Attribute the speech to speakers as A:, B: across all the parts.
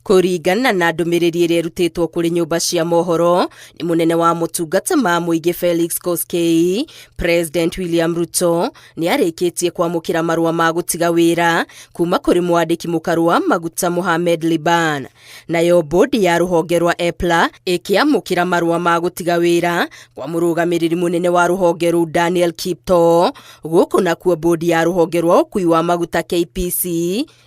A: Kũringana na ndũmĩrĩri ĩrĩa ĩrutĩtwo kũrĩ nyũmba cia mohoro nĩ mũnene wa motungata ma mũingĩ Felix Koskei, President William Ruto nĩ arĩkĩtie kwamũkĩra marũa ma gũtiga wĩra kuma kũrĩ mwandĩki mũkaru wa maguta Mohamed Liban. Nayo bodi ya rũhonge rwa EPLA ĩkĩamũkĩra marũa ma gũtiga wĩra kwa mũrũgamĩrĩri mũnene wa rũhonge rũu Daniel Kiptoo. Gũkũ nakuo bodi ya rũhonge rwa ũkui wa maguta KPC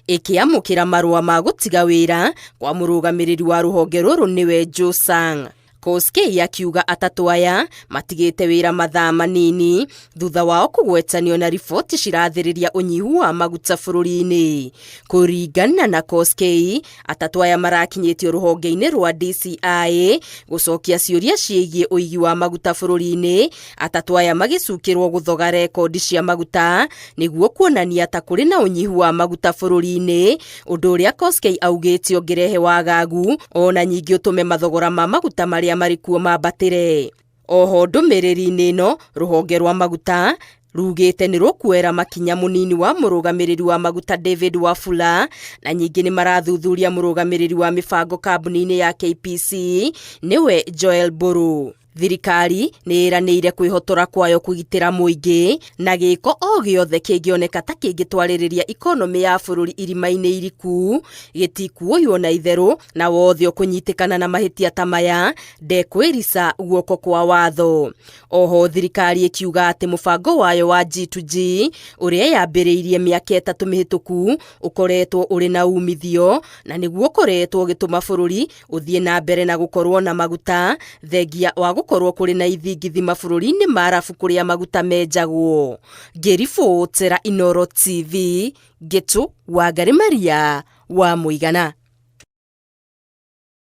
A: ĩkĩamũkĩra marũa ma gũtiga wĩra kwa mũrũgamĩrĩri wa rũhonge rũrũ nĩwe Joe Sang. Koskei akiuga atatũ aya matigĩte wĩra mathaa manini thutha wao kũgwetanio na riboti cirathĩrĩria ũnyihu wa maguta bũrũri-inĩ. Kũringana na Koskei, atatũ aya marakinyĩtio rũhonge-inĩ rwa DCI gũcokia ciũria ciĩgiĩ ũigi wa maguta bũrũri-inĩ, atatũ aya magĩcukĩrwo gũthoga rekondi cia maguta nĩguo kuonania ta kũrĩ na ũnyihu wa maguta bũrũri-inĩ, ũndũ ũrĩa Koskei augĩte ũngĩrehe wagagu ona nyingĩ ũtũme mathogora ma maguta marĩa marĩ kuo mambatĩre. Oho ndũmĩrĩri-inĩ ĩno rũhonge rwa maguta rugĩte nĩ rũkuoera makinya mũnini wa mũrũgamĩrĩri wa maguta David Wafula na nyingĩ nĩ marathuthuria mũrũgamĩrĩri wa mĩbango kambuni-inĩ ya KPC nĩwe Joel Mburu. Thirikari nĩ ĩranĩire kwĩhotora kwayo kũgitĩra mũingĩ na gĩko o gĩothe kĩngĩoneka ta kĩngĩtwarĩrĩria ikonomĩ ya bũrũri irima-inĩ iriku gĩtikuoywo na itherũ na wothe ũkũnyitĩkana na mahĩtia ta maya ndekwĩrica guoko kwa watho. Oho thirikari ĩkiuga atĩ mũbango wayo wa G2G ũrĩa yambĩrĩirie mĩaka 3 mĩhĩtũku ũkoretwo ũrĩ na umithio na nĩguo ũkoretwo ũgĩtũma bũrũri ũthiĩ na mbere na gũkorwo na maguta thengia wa gũkorwo kũrĩ na ithingithia mabũrũri-inĩ ma Arabu kũrĩa maguta menjagwo. Ngĩribotera Inooro TV, Ngĩtũ Wangarĩ Maria wa Mũigana.